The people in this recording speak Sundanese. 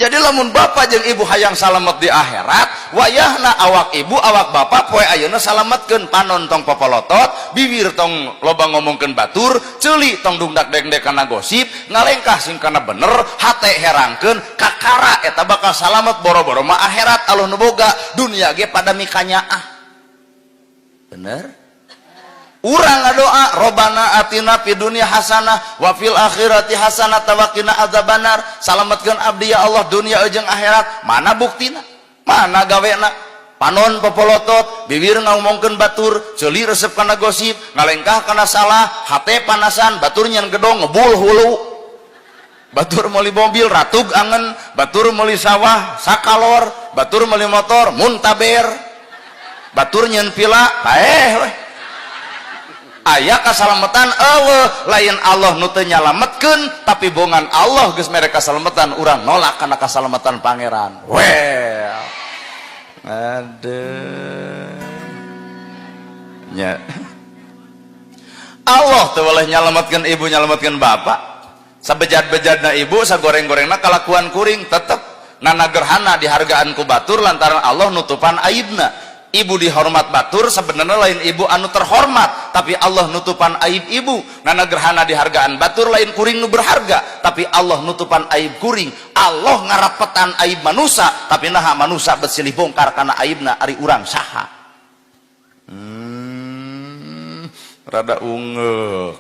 Jadi lamun bapak jeung ibu hayang salamet di akhirat, wayahna awak ibu, awak bapak poe ayeuna salametkeun. Panon tong popolotot, bibir tong loba ngomongkeun batur, ceuli tong dungdak dengdek kana gosip, ngalengkah sing kana bener, hate herangkeun, kakara eta bakal salamet. Boro-boro mah akhirat Allah nu boga, dunia ge pada mikanyaah. Bener? Urang ngadoa, "Robana atina fid dunya hasanah wa fil akhirati hasanah wa qina adzabannar." Salametkeun abdi, ya Allah, dunia jeung akhirat. Mana buktina? Mana gawena? Panon popolotot, bibir ngomongkeun batur, ceuli resep kana gosip, ngalengkah kana salah, hate panasan, batur nyen gedong ngebul hulu. Batur meuli mobil ratug angen, batur meuli sawah sakalor, batur meuli motor muntaber, batur nyen pila paeh weh. Aya kasalamatan? Eueuh. Lain Allah nu teu nyalametkeun, tapi bongan Allah geus mere kasalamatan, urang nolak kana kasalamatan Pangeran. Well, aduh nya, Allah teu boleh nyalametkeun ibu, nyalametkeun bapak. Sabejad-bejadna ibu, sagoreng-gorengna kalakuan kuring, tetep nana gerhana dihargaan ku batur lantaran Allah nutupan aibna. Ibu dihormat batur, sebenarnya lain ibu anu terhormat, tapi Allah nutupan aib ibu. Nana gerhana dihargaan batur, lain kuring nu berharga, tapi Allah nutupan aib kuring. Allah ngarapetan aib manusia, tapi naha manusia bet silih bongkar karena aibna? Ari urang saha? Rada ungek.